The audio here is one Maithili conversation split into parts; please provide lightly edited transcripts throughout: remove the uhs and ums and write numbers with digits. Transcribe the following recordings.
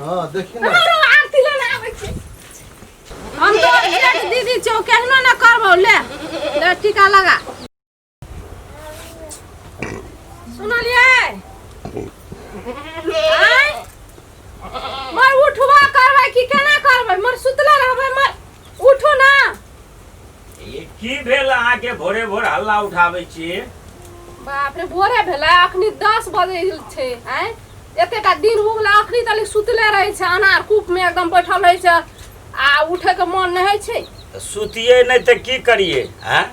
हां देखी ना। हमरो आरती लेने आबै छै। हम तो एक दीदी छौ, केहनो ना करबौ। ले ले, टीका लगा। सुनलियै? आँय? मर उठबा करबै कि केना करबै? मर सुतले रहबै? मर उठू ना। ई की भेल अहाँके, भोरे भोर हल्ला उठाबै छियै? बाप रे, भोरे भेलै? अखनी 10 बजे छै। आँय, एतेटा दिन उगलै, अखनी तलिक सुतले रहै छै, अनार कूप में एकदम बैठल रहै छै आ उठे के मन नहि होइ छै। तऽ सुतियै नहि तऽ की करियै? आँय,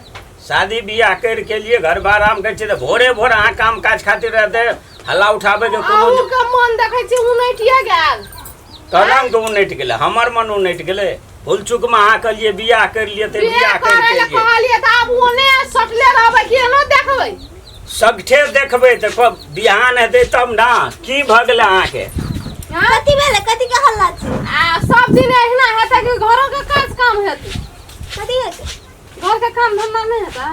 शादी बियाह करि के लिए घर बार आराम करै छियै तऽ भोरे भोर अहाँ काम काज खातिर रहते हल्ला उठाबै के कोनो अहूँ के मन देखै छी उनैटिए गेल। केना के उनटि गेलै? हमर मन उनटि गेलै? भूल चूक में अहाँ कहलियै बियाह करि लिअ तऽ बियाह बियाह करि करै के लए लिए कहलियै तऽ आब ओने सटले रहबै कि एनो देखबै? सगठे देखबै तऽ बिहान हेतै तब ने। की भऽ गेलै अहाँके? हाँ? कथी भेलै? कथी के हल्ला छै? आ सब दिन एहिना हेतै कि घरो के काज काम हेतै? कथी हेतै? घर के काम धंधा नहि हेतै?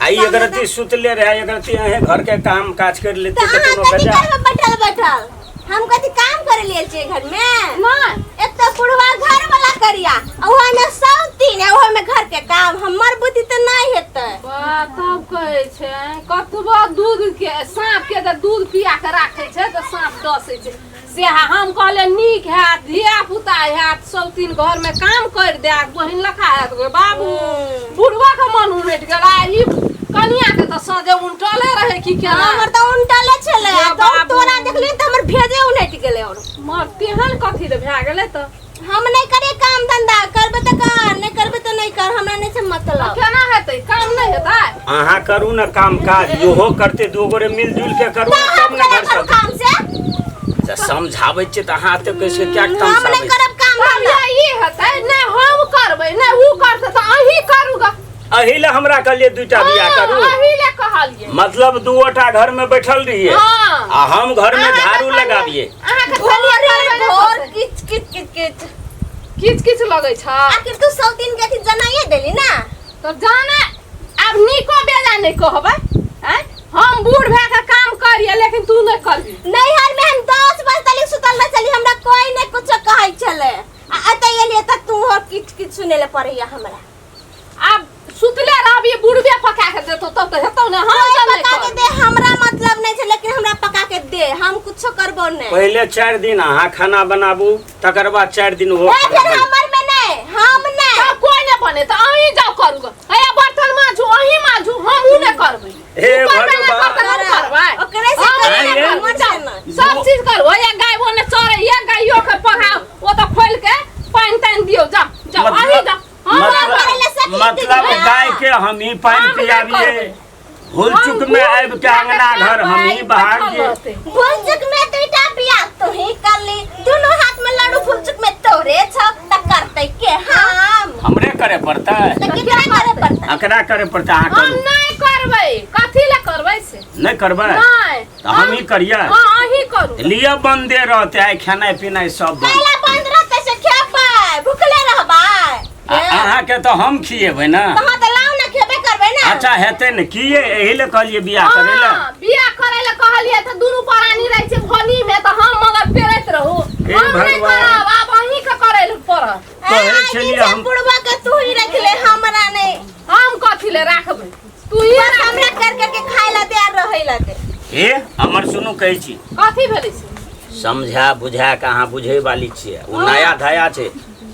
आ ई एकरत्ती सुतले रहै, एकरत्ती अहें घर के काम काज करि लेतै तऽ तऽ अहाँ कोनो कथी गजा करबै बैठल बैठल? हम कथी काम करे लेल छियै घर में? नहि। एक तऽ बुढ़वा घर वाला करिया, आ ओहो में सब दिन, आ ओहो में घर के काम, हमर बुद्धि तऽ नहि हेतै। बा, तब कहै छै कतबो दूध के साँप के तऽ दूध पिया के राखै छै तऽ साँप डसै छै। से हम कहलियै नीक हैत, धिया पुता हैत, सब तीन घर में काम कर देत, बहिन लखा हैत गे बाबू। बुढ़वा के मन उनटि गेल आ ई कनिया के तऽ सजे उनटले रहे की केना। हमर तऽ उनटले छलै। ये आ तो बाबू। तोरा देखली तऽ हमर भेजे उनटि गेलै। और मर तेहन कथी ले भए गेलै तऽ? हम नहि करियै काम धंधा। करबै तऽ कर, नहि करबै तऽ नहि कर, हमरा नहि छै मतलब। केना हेतै? काम नहि हेतै? अहाँ करू ने काम काज, इहो करते, दू गोरे मिल जुल के करू ने तऽ तब हम ने केना घर करू चलतै। काम से? तऽ समझाबै छियै तऽ अहाँ एते कैसे क्या हम नहि तमसाबै छी? करब काम तब धंधा। ये ई हेतै नहि हम करबै नहि उ करतै तऽ अहीं करू ग। एहि लए हमरा कहलियै दूटा बियाह करू? अही ले कहलियै। मतलब दूओटा घर में बैठल रहियै हाँ। आ हम घर में अहाँके झाड़ू कहलियै- लगाबियै? अहाँके कहलियै भोरे करबै नहि भोर करतै। किच किच किच किच किच किच लगै छ। आखिर तू सब दिन के अथी जनाइए देली ना। तब जाना आब नीको बेजा नहि कहबै। आँय, हम बूढ़ भए के काम करियै लेकिन तू नहि करबी। नैहर में हम 10 बजे तक सुतल रह चली, हमरा कोई नहीं कुछ कहै छले, आ एतऽ एलियै तऽ तू हो किच किच सुने ले पड़ैया हमरा। आब सुतले रहबी, बुढ़बे पका के देतौ तब तऽ हेतौ ने? हम कोई तऽ नहि पका के करबै। दे, हमरा मतलब नहीं छै, लेकिन हमरा पका के दे, हम कुछो करबो नहीं। पहिले 4 दिन अहाँ खाना बनाबू, तकर बाद 4 दिन ओहो ए खाना फिर बना। हमर में नहीं, हम नहीं। तब कोई नहि बने तऽ अहीं जाउ करू ग। हैया बर्तन माजू, अहीं माजू, हम उ नहि करबै। हे उ करबै नहि भगवान। करतै, हम करबै। ओकरे से हम करे नहि आँय, करबै, हमर जाउ। से नहीं। सब चीज करू। हैया गाय ओने चरैया, गाइयो के पढ़ाउ, ओ तऽ खोलि के पानि तानि दियौ। जाउ जाउ, अहीं जाउ। हम नहि मतलब करै लए सखी मतलब दीदी। गाय के हम ही पानि हम नहि पियाबिए, करबै। भूल हम चूक में बूढ़ आबि के अंगना घर हम ही बहार दिए। भुलचुक में दुईटा बियाह तू ही कर ली, दोनों हाथ में लड्डू भुलचुक में तोरे छौ, त करतै के हम? हमरे करे पड़तै? त केकरा करे पड़तै? अकरा करे पड़तै। अहाँ हम करू। नहि करबै। कथी लए करबै से? नहि करबै? नहि। तऽ हम ही करियै? हँ, अहीं करू। लिअ, बन्दे रहतै आइ, खेनाइ पिनाइ सब बन्द। कैला बंद रहतै से? खेबै, भुखले रहबै? आ अहाँके तऽ हम खिएबै ने। तऽ हाँ, तऽ लाउ ने, खेबे करबै ने। अच्छा हेतै ने की ये, एहि लए कहलियै बियाह करै लए? हाँ, बियाह करै लए कहलियै तऽ दुनू प्राणी रहै छै भनी में तऽ हम मगर पेरैत रहू। हे हम नहि भगवान। करब, आब अहीं के करै लए पड़त। कहै आइ छलियै दिन से हम- बुढ़वा के तू ही रखले, हमरा नहीं। हम कथी ले राखबै? तू ही बस राख। हमरा कर कर के खाय ला दे आ रहै ला दे। हे, हमर सुनू, कहै छी। कथी भेलै से? समझा बुझा के, अहाँ बुझै वाली छियै, ओ नया धया छै,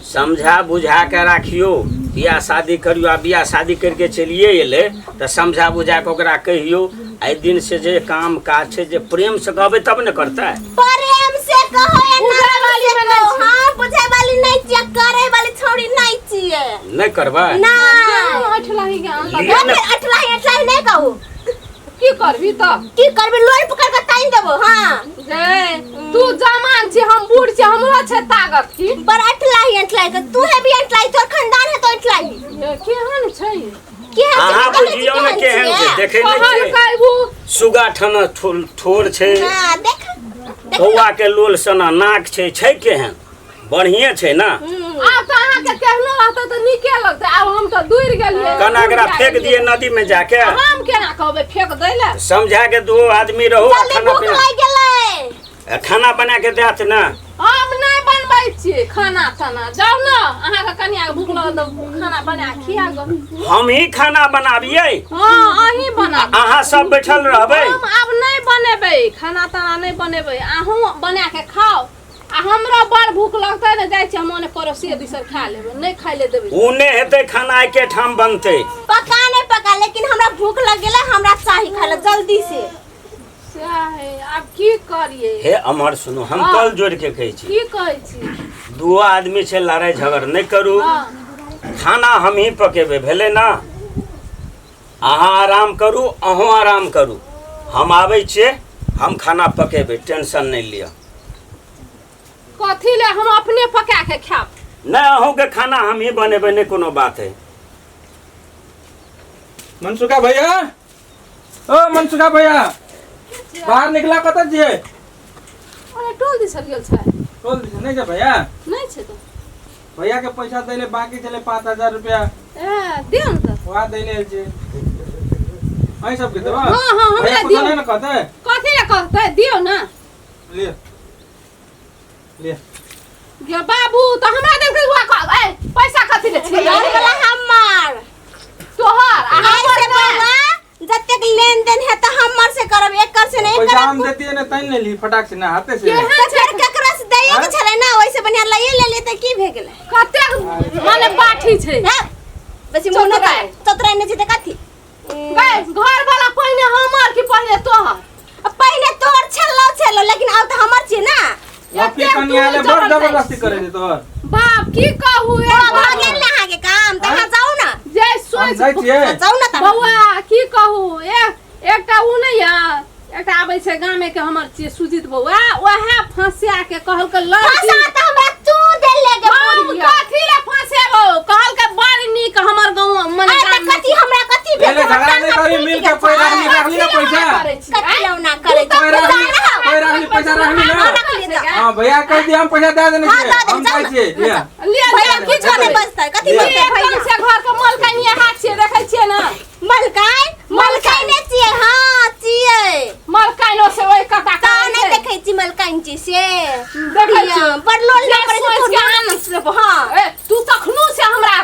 समझा बुझा के राखियौ। बियाह शादी करियौ आ बियाह शादी करके चलिए एलै तऽ समझा बुझा के ओकरा कहियौ, एहि दिन से जे काम काज छै जे प्रेम से कहबै तब ने करतै। प्रेम से कहो या बुझै नरम वाली से में नहीं कहो, छी। हाँ, बुझै वाली नहीं छियै, करे वाली छौड़ी नहीं छियै। नहि करबै? नहीं। अठलाही के आन लिअ लगा। ने। फिर अठलाही अठलाही नहीं कहू। की करबी तऽ? की करबी? लोर पकड़ के तानि देबो। हाँ। गे, तू जमान छी, हम बूढ़ छी, हमरो छै ताकत की। पर अठलाही अठलाही के तू है भी अठलाही, तोर खानदान है तो अठलाही। ये केहन छै? केहन छै? अहाँ देखै छी बुझियौ ने केहन छै। छियै? देखै नहि कहल छियै? कहबू। सुगा ठन ठोर छै। हाँ, देख देख। कौआ के लोल सना नाक छै। छै केहन? बढ़िए छै ने? आब तऽ अहाँके केहनो रहतै तऽ नीके लगतै। आब हम तऽ दूर गेलियै। कना एकरा फेंक दिए नदी में जाके। हम केना कहबै फेंक दै लए? समझा के दो आदमी रहो आ जल्दी खाना भूख पीना लागि गेलै। खाना बना के देत ने। हम नहि खाइ छियै खाना ताना जाउ ने अहाँके कनिया के भूख लगल तऽ खाना बना के खिया गो। हम ही खाना बनाबियै? हँ, अहीं बनाबू। अहाँ सब बैठल रहबै? हम आब नहि बनेबै खाना ताना, नहि बनेबै। अहूँ बना के खाउ आ हमरा बड़ भूख लगतै ने, जाइ छियै हम ओने पड़ोसिए दिसन खा लेबै। नहि खाइ ले देबै। ओ नहि हेतै, खाना एके ठाम बनतै। पका नहि पका, लेकिन हमरा भूख लग गेलै, हमरा चाही खाय ला जल्दी से। सएह है, आब की करियै? हे अमर, सुनू, हम कल जोड़ के कहै छी। की कहै छी? दूओ आदमी छै, लड़ाइ झगड़ नहि करू। खाना हम ही पकेबै, भेलै ना? अहाँ आराम करू, अहूँ आराम करू। हम आबै छियै, हम खाना पकेबै, टेंशन नहि लिअ। कथी ले? हम अपने पका के खायब। नहि, अहूँके खाना हम ही बनेबै, नहि कोनो बात है। मनसुखा भैया, ओ मनसुखा भैया, बाहर निकला, कतऽ छियै? अरे, टोल दिस गेल छै। टोल दिस नहि छै भैया? नहि छै तऽ। भैया के पैसा दैले बाकी छलै 5000 रुपया। ए, दियौ ने तऽ। वएह दैले आयल छियै। अहीं सबके देबा? हँ, हमरा भैया दियौ। कुछो नहि ने कहतै? कथी ले कहतै? दियौ ने। लिअ लिअ। गे बाबू, तऽ हमरा देलकै हुआ कह। ए, पैसा कथी ले छियै? घर वाला हमर। तोहर आ आइ हमर से नहि। बौआ, जतेक लेन देन है तऽ हमर से करब, एकर से नहीं पैसा करब। हम देतियै ने तैं ने ली फटाक से ना हाथे से। केहन तऽ छै? फेर ककरो से दैये के आँय? छलै ना, ओहिसे बढ़िया लइए लेलियै तऽ की भे गेलै? कतेक माने बाठी छै। हैं? बेसी मुँह नहि चतुराइ। चतुराइ नहि छै तऽ कथी? गै, घर वाला पहिने हमर कि पहिने तोहर? आ पहिने तोहर छलो छलो, लेकिन आब तऽ हमर छियै ना। बापी एतेक कनिया ले दूर बड़ जबरदस्ती। जबरदस्ती करे छै तोहर। बाप, की कहू ए भऽ बाप। गेल ने अहाँके काम तऽ अहाँ जाउ ने। जे हम सोच जाइ छियै। जाउ ने तऽ। बौआ, की कहू, एक एकटा उ नहि यऽ, एकटा आबै छै गामे के, हमर छियै सुजीत बौआ, ओएह फंसिया के कहलकै लड़की। फंसा तऽ हमरा तू देले गे हम बुढ़िया। कथी ले फंसेबो? कहलकै बड़ नीक हमर गाँव मने आइ तऽ गाम में कथी हमरा कथी ले ले, भेल? झगड़ा नहि करी, मिल के पैसा राखली, राखली ना पैसा। करै छी, कथी आँय? लौना करै छी? कोइ राखली, कोइ राखली पैसा, राखली ना? राखली तऽ। हाँ, भैया कह दिया, हम पैसा दे देने हाँ, छियै। दऽ देने, हम जाउ जाइ ने। छियै, लिअ। लिअ, भैया लिअ, किछो नहि बचतै, कथी लिअ। बचतै एकदम भैया? से घर के मलकानिये हाथ छियै, देखै छियै ने? मलकाइ मलकाइ नहि छियै, हाँ छियै। मलकाइनो से ओहि कता तऽ करै नहि छै। देखै छी मलकाइन छी से? देखै छी। बड़ लोल जे नहि करै छै सोचि तोर के आन। नाम। हाँ। ए, तू तखनो से हमरा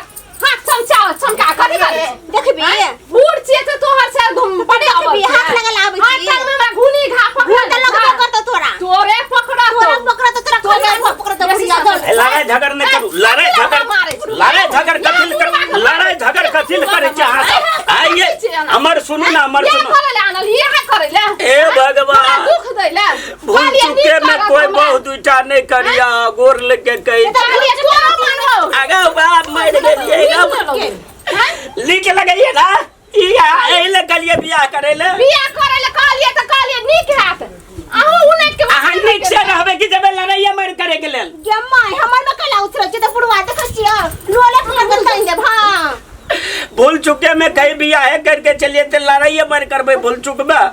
हाथ चमचा चमका कथी करै छी? देखबी। बूढ़ छियै तऽ तोहर से घुम बड़े अबल देखबी, छै। हाथ लगल आबै हाथ छी। तक में हमरा घुनी घा पकड़ घून तऽ लगबो करतौ तोरा। तोरे पकड़तो। तोरा पकड़तो, तोरा तोरे खरियान में पकड़तो बेसी बुढ़िया। सफल। ए, लड़ाइ झगड़ नहि करू, लड़ाइ झगड़, लड़ाइ झगड़ कथी ले कर, लड़ाइ झगड़ कथी ले करै छी अहाँ सब? आइये हमर सुनू ना, हमर इएह सुनू। करै ले आनल, इएह करै ले। ए भगवान। हमरा दुख दै ले। भूल कहलियै चुके नीक में करत कोई हमरा। बहुत दुईटा नहि करिया, गोर लेके कही। कहलियै तोरा मानबौ। आगा बाप, मरि गेलियै। नीक नहि लगै। हैं? नीक लगैये ना ई? एहि ले कहलियै बियाह करै ले। बियाह करै ले कहलियै तऽ कहलियै नीक हैत। अहूँ उनटि के अहाँ नीक से रहबै कि जेबै लड़ाइये मारि करे के लेल? गे माय, हमर में कैला उतरल छै तऽ बुढ़वा देखै छियै, लोले पकड़ के तानि देब। हाँ। भूल चुके में कहीं बियाहे करके चलिए ते लड़ाइये मारि करबै भूल चुक में?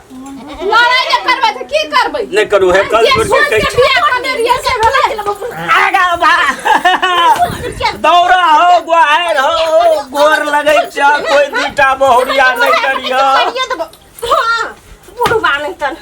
लड़ाइ जे करबै तऽ की करबै? नहि करू हे, कल जे छोड़ के सोच कहै के छी। बियाह करने रहियै से भेलै? आगा बा, दौड़ा हो, गुआर हो, गोर लगै छ, कोई दूटा बहुरिया नहि करियो। करियो देबो। हाँ, बुढ़वा नहि तन।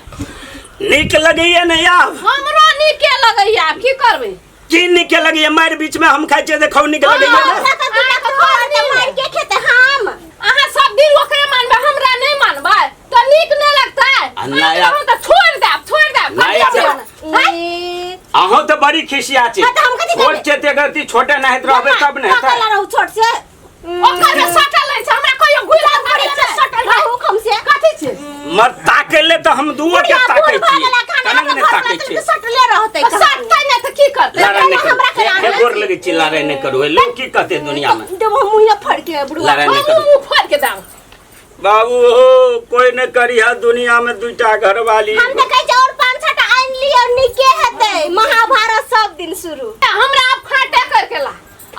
नीक लगैये ने आब? हमरो नीके लगैया, आब की करबै? की नीक लगैये? मारि बीच में हम खाइ छियै, देखौ नीक लगैये ने? हमरा तऽ दूटा तोहर तऽ मारि के खेतै हम। अहाँ सब दिन ओकरे मानबै, हमरा नहि मानबै तऽ नीक नहि लगतै। आ नया- हम तऽ छोड़ि देब, छोड़ि देब। नया कथी छियै? हैं? ई, अहूँ तऽ बड़ी खिसिया छी। हाँ, तऽ हम कथी छोट करबै? छै ते गलती, छोटे नहि रहबै तब ने हेतै। पकड़ रहू छोट से। ओकर में सटल रहै छै, हमरा कहियो घुरि सब कऽ बड़ी से सटल रहू हम से। कथी छै? मर ताकै ले तऽ हम दूओ के बुढ़िया ताकै बूढ़ भऽ छी। गेला, खाना कनक नहि घर ताकै में छी। तऽ सटले रहतै। तऽ सटतै नहि तऽ की करतै? लड़ाइ नहि करू। हमरा हे, केना हे, गोर लगै छी, लड़ाइ नहि करू। हे, लोग की कहतै दुनिया में? देबो मुँह फड़ के बुढ़वा। लड़ाइ नहि हमहूँ करू। मुँह फाड़ि के देब। बाबू हो, कोई नहि करी है दुनिया में दूटा घरवाली। हम तऽ कहै छियै और पाँच छटा आनि लियौ, नीके हेतै। महाभारत सब दिन शुरू। हमरा आब फाटे करके ला,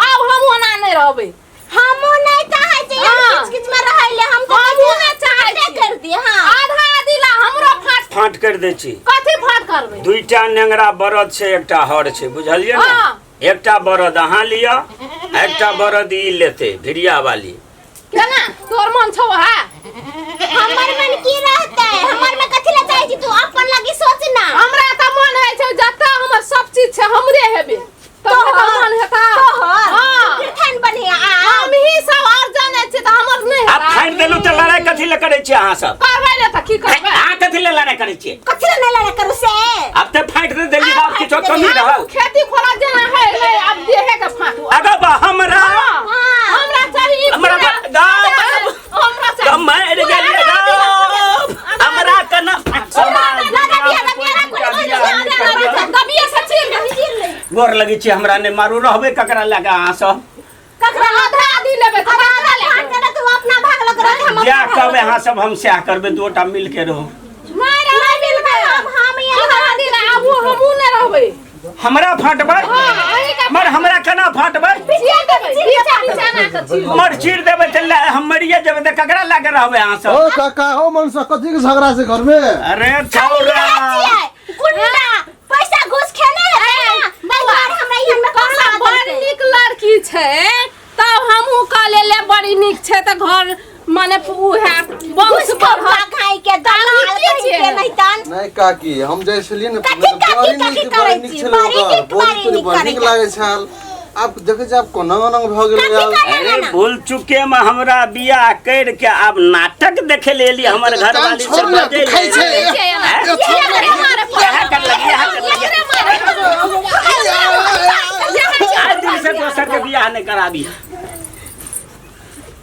आब हम ओना नहि रहबै। हमहूँ नहि चाहै छियै हाँ। किच किच में रहै ले। हम तऽ हमहूँ नहि चाहै फाटे छियै। कर दिए। हाँ। आधा आधी ला हमरो फाट। फाँट कर दै छी। कथी फाट करबै? दुईटा नेंगरा बरद छै, एकटा हर छै, बुझलियै ने? हाँ। एकटा बरद अहाँ लिअ, एकटा बरद ई लेतै भिरिया वाली। केना तोर मन छौ है? हमर मन की रहतै? हमर में कथी ले चाहै छी? तू अपन लागी सोच ना। हमरा तऽ मन होइ छै जतऽ हमर सब चीज छै हमरे हेबे। तोरे छियै अहाँ सब। करबै ने तऽ की करबै? अहाँ कथी लए लड़ाइ करै छियै? कथी ले नहीं लड़ाई करू से? आब तऽ फाटि दे देली, आब किछो कमी रहल? खेती खोला जेना है नहीं, आब देहे के फाटू। अगो बा हमरा। हाँ, हमरा चाही। हमरा हमरा चाही। मारि गेलियै गप। हमरा केना दबिए से चीर दही। गोर लगै छी, हमरा नहि मारू। रहबै ककरा लए कऽ अहाँ सब? ककरा आधा आधी लेबै तऽ ककरा लेबै? फाट के तू अपना भाग लग रहा, हम जएह कहबै अहाँ सब हम सएह करबै। दूटा मिल के रहू। नहि रहबै। मिलबै हम ये। आधा आधी ने, आबू हमहूँ नहि रहबै। हमरा फाटबै? हाँ, अहीं के। मर हमरा केना फाटबै? चीर देबै, बीचा बीचा ना के चीर देबै। मर चीर देबै तऽ हम मरिए जेबै तऽ ककरा लए कऽ रहबै अहाँ सब? ओ काका, हो मनसा, कथी के झगड़ा छै घर में? अरे छौरा। गुंडा पैसा घूस खेने हेतै ना, ताहि दुआरे हमरा ई हमरा कसा फंसा बड़ देलकै। नीक लड़की छै, तब हमहूँ कहले ले बड़ी नीक छै तऽ घर माने उ हैत वंश घूस बढ़त। खा खाइ के दलाल की कहि छियै? के नहीं तन। नहीं काकी, हम जाइ छलियै ने कथी काकी, बड़ी काकी नीक, करै बड़ी नीक छी, छलै बड़ी ओकर नीक, बोली बड़ी तोली नीक बड़ नीक करै लागै छल। आब देखै छी आब कोना ओना भऽ गेलै कथी आब। करै अरे ना? भूल चुके में हमरा बियाह कर के आब नाटक देखे ले एली। हमर कान घरवाली छोड़ सब ना, बजै तू खाइ ले। छै। हैं? ए, छोड़ ना। इएह कर लगी, इएह कर लगी। आइ दिन से दोसर के बियाह नहि कराबी।